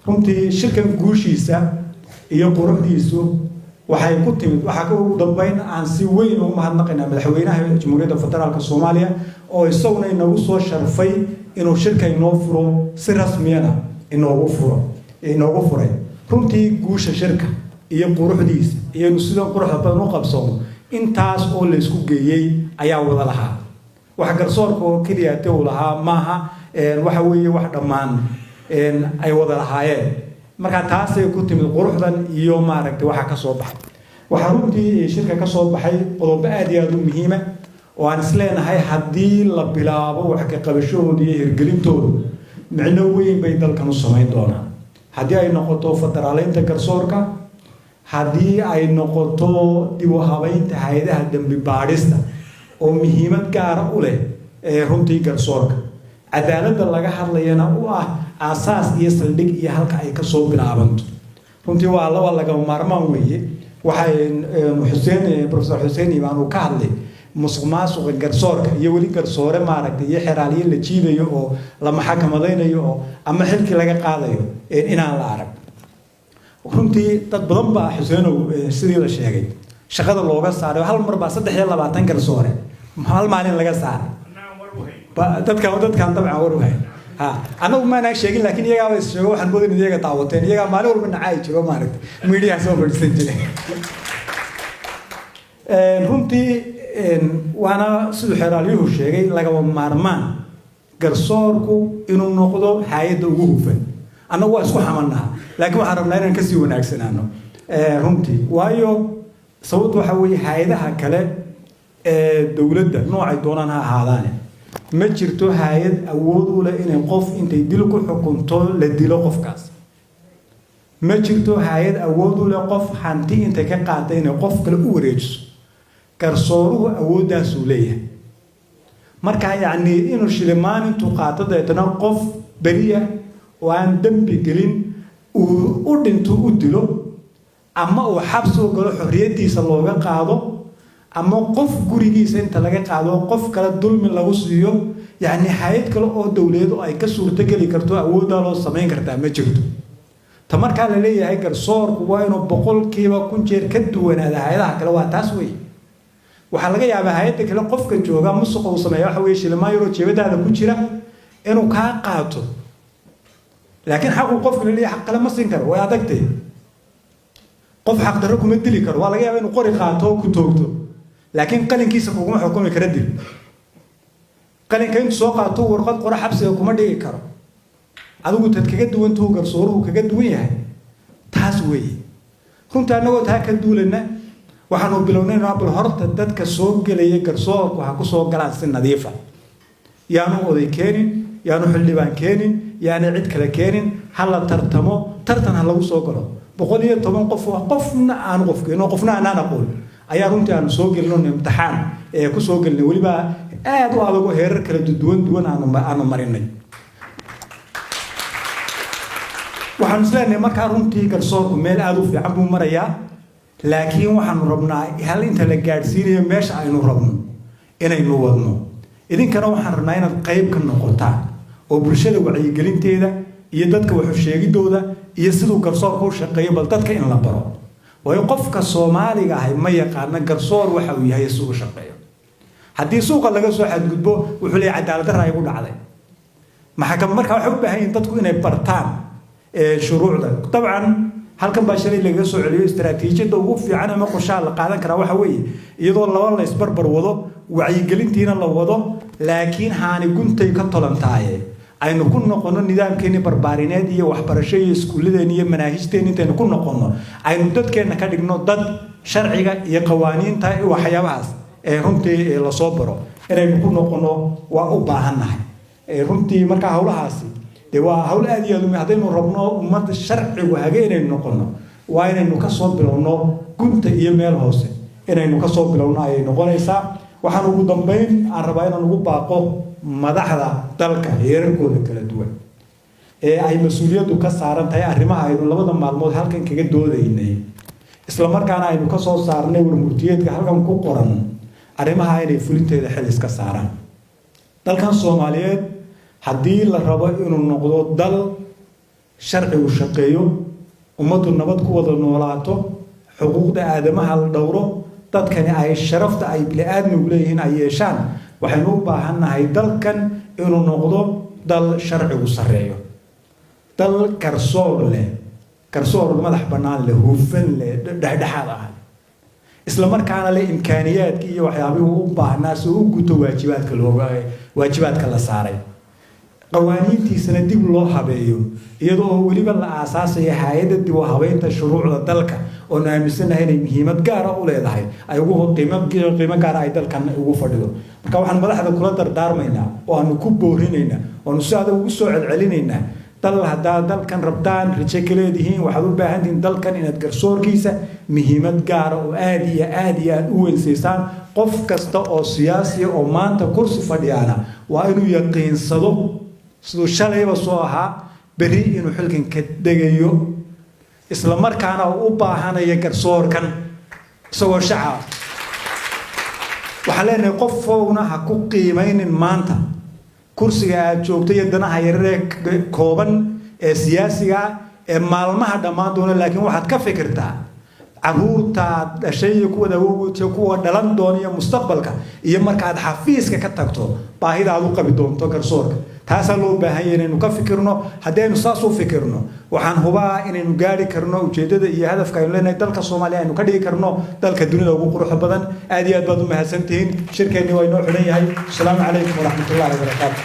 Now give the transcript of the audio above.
Runtii shirkan guushiisa iyo quruxdiisu waxay ku timid, waxaa ka ugu dambeyn aan si weyn ugu mahadnaqaynaa madaxweynaha Jamhuuriyadda Federaalka Soomaaliya oo isaguna inagu soo sharfay inuu shirka inoo furo, si rasmiyana inoogu furo, inoogu furay. Runtii guusha shirka iyo quruxdiisa iyo inu sidan quruxda badan u qabsoomo, intaas oo laysku geeyey ayaa wada lahaa. Wax garsoorka oo keliya te uu lahaa maaha, waxa weeye wax dhammaan ay wada lahaayeen. Marka taasay ku timid quruxdan iyo maaragtay waxa ka soo baxay. Waxaa runtii shirka ka soo baxay qodobo aad iyo aada u muhiima oo aan isleenahay haddii la bilaabo wax ka qabashahooda iyo hirgelintooda, micno weyn bay dalkan u samayn doonaan. Haddii ay noqoto federaaleynta garsoorka, haddii ay noqoto dib u habeynta hay-adaha dembi baadhista oo muhiimad gaara u leh runtii garsoorka, cadaaladda laga hadlayana u ah aasaas iyo saldhig iyo halka ay kasoo bilaabanto, runtii waa lagama maarmaan weeye. Waxay Xuseen, Professor Xuseen Imaan uu ka hadlay musuq maasuqa garsoorka iyo weli garsoore maaragtay iyo xeraaliye la jiidayo oo la maxakamadaynayo oo ama xilkii laga qaadayo inaan la arag. Runtii dad badan baa, Xuseenow, sidii la sheegay shaqada looga saaray hal mar baa 23 garsoore hal maalin laga saaray. Dadkan dabcan war u hay ha, annagu maanaa sheegin, laakiin iyagaaba is sheego. Waxaan moodayn iyaga daawateen, iyagaa maalin walba nacaayi jiro, maaragtay, miidiyaha soo fadhiisan jiray. Runtii waana siduu xeeraalyuhu sheegay, lagama maarmaan garsoorku inuu noqdo hay-adda ugu hufan. Annagu waa isku xamannaha, laakiin waxaan rabnaa inaan kasii wanaagsanaano runtii. Waayo, sababtu waxa weeye hay-adaha kale ee dowladda noocay doonaan ha ahaadaane, ma jirto hay-ad awood u leh inay qof intay dil ku xukunto la dilo qofkaas. Ma jirto hay-ad awood u leh qof hanti intay ka qaatay inay qof kale u wareejiso. Garsooruhu awooddaasuu leeyahay. Marka yacni inuu shilimaan intuu qaato deetana qof beriya oo aan dembi gelin uu u dhinto, u dilo, ama uu xabsi u galo, xorriyaddiisa looga qaado, ama qof gurigiisa inta laga qaado qof kale dulmi lagu siiyo, yacni hay-ad kale oo dowladeed oo ay ka suurtogeli karto, awooddaa loo samayn kartaa ma jirto. Ta markaa la leeyahay garsoorku waa inuu 100% jeer ka duwanaada hay-adaha kale, waa taas wey. Waxaa laga yaabaa hay-adda kale qofka jooga musuqa uu sameeya waxa weye shilimaan yaroo jeebadaada ku jira inuu kaa qaato, laakiin xaqu qofka la leeyahay xaq kale ma siin karo, way adagtay. Qof xaqdarro kuma dili karo. Waa laga yaaba inuu qori qaato oo ku toogto, laakiin qalinkiisa kuguma xukumi kara dil. Qalinka intuu soo qaato warqad qoro xabsiga kuma dhigi karo. Adigu tad kaga duwantuhu garsooruhu kaga duwan yahay taas weeye. Runtii annagoo taa ka duulana waxaanu bilownay bal horta dadka soo gelaya garsoorku ha ku soo galaan si nadiifa. Yaanu oday keenin, yaanu xildhibaan keenin, yaanu cid kale keenin, ha la tartamo, tartan ha lagu soo galo. 110 qof oo qofna aanu qof keenin oo qofna aanaan aqoon ayaa runtii aanu soo gelin oon imtixaan ku soo gelinay, weliba aad u adag oo heerar kala duwan duwan aanu marinay. Waxaanu isleenahay markaa runtii garsoorku meel aada u fiican buu marayaa, laakiin waxaanu rabnaa hal inta la gaadhsiinayo meesha aynu rabno inaynu wadno. Idinkana waxaan rabnaa inaad qayb ka noqotaan oo bulshada wacyigelinteeda iyo dadka waxu sheegidooda iyo siduu garsoorku u shaqeeyo bal dadka in la baro. Waayo, qofka Soomaaliga ahay ma yaqaano garsoor waxa uu yahay, siduu u shaqeeyo. Haddii suuqa laga soo xadgudbo, wuxuu leeyahay cadaalad darra igu dhacday. Maxakam marka waxay u baahan yihiin dadku inay bartaan shuruucda. Dabcan halkan baa shalay lagaga soo celiyo. Istaraatiijiyadda ugu fiican ama qorshaha la qaadan karaa waxa weeye iyadoo laba la isbarbar wado, wacyigelintiina la wado, laakiin haani guntay ka tolantaaye aynu ku noqono nidaamkeenni barbaarineed iyo waxbarasho iyo iskuulladeenni iyo manaahijteenni. Intaynu ku noqono aynu dadkeenna ka dhigno dad sharciga iyo qawaaniinta iyo waxyaabahaas ee runtii lasoo baro, inaynu ku noqono waa u baahannahay runtii. Markaa howlahaasi dee waa hawl aad iyo aad u, haddaynu rabno ummad sharcigu hage inaynu noqono, waa inaynu kasoo bilowno gunta iyo meel hoose inaynu kasoo bilowno ayay noqonaysaa. Waxaan ugu dambeyn aan rabaa inaan ugu baaqo madaxda dalka heerarkooda kala duwan ee ay mas-uuliyaddu ka saaran tahay arrimaha aynu labada maalmood halkan kaga doodaynay, isla markaana aynu kasoo saarnay warmurtiyeedka halkan ku qoran, arrimaha inay fulinteeda xil iska saaraan. Dalkan Soomaaliyeed haddii la rabo inuu noqdo dal Sharcigu shaqeeyo, ummaddu nabad ku wada noolaato, xuquuqda aadamaha la dhowro, dadkani ay sharafta ay bini-aadmigu leeyihiin ay yeeshaan, waxaynu u baahannahay dalkan inuu noqdo dal sharcigu sarreeyo, dal garsoor leh, garsoor madax bannaan leh, hufan leh, dhexdhexaad ah, isla markaana leh imkaaniyaadkii iyo waxyaabihii u baahnaa si uu u guto waajibaadka looga waajibaadka la saaray, qawaaniintiisana dib loo habeeyo, iyadoo oo weliba la aasaasaya hay-adda dib u habeynta shuruucda dalka, oonu aaminsanahay inay muhiimad gaara u leedahay, ay ugu qiimo gaara ay dalkan ugu fadhido. Marka waxaan madaxda kula dardaarmaynaa oo aanu ku boorinaynaa, oonu si adag ugu soo celcelinaynaa: dal haddaad dalkan rabtaan, rajo ka leedihiin, waxaad u baahan tihiin dalkan inaad garsoorkiisa muhiimad gaara oo aada iyo aada iyo aada u weynsiisaan. Qof kasta oo siyaasiya oo maanta kursi fadhiyaana waa inuu yaqiinsado, siduu shalayba soo ahaa, berri inuu xilkan ka degayo, isla markaana uu u baahanayo garsoorkan isagoo shacab. Waxaan leenahay, qofowna ha ku qiimaynin maanta kursiga aad joogto iyo danaha yararee kooban ee siyaasiga ee maalmaha dhammaan doona, laakiin waxaad ka fikirtaa caruurtaad dhashay iyo kuwaad awowgood, kuwa dhalan doona iyo mustaqbalka, iyo markaad xafiiska ka tagto baahida aad u qabi doonto garsoorka. Taasaa loo baahan yahay inaynu ka fikirno. Haddaynu saas u fikirno, waxaan hubaa inaynu gaari karno ujeeddada iyo hadafka aynu leenahay, dalka Soomaaliya aynu ka dhigi karno dalka dunida ugu quruxda badan. Aad iyo aad baad u mahadsantihiin. Shirkeennii waa inoo xidhan yahay. Asalaamu calaykum waraxmatullaahi wabarakaatu.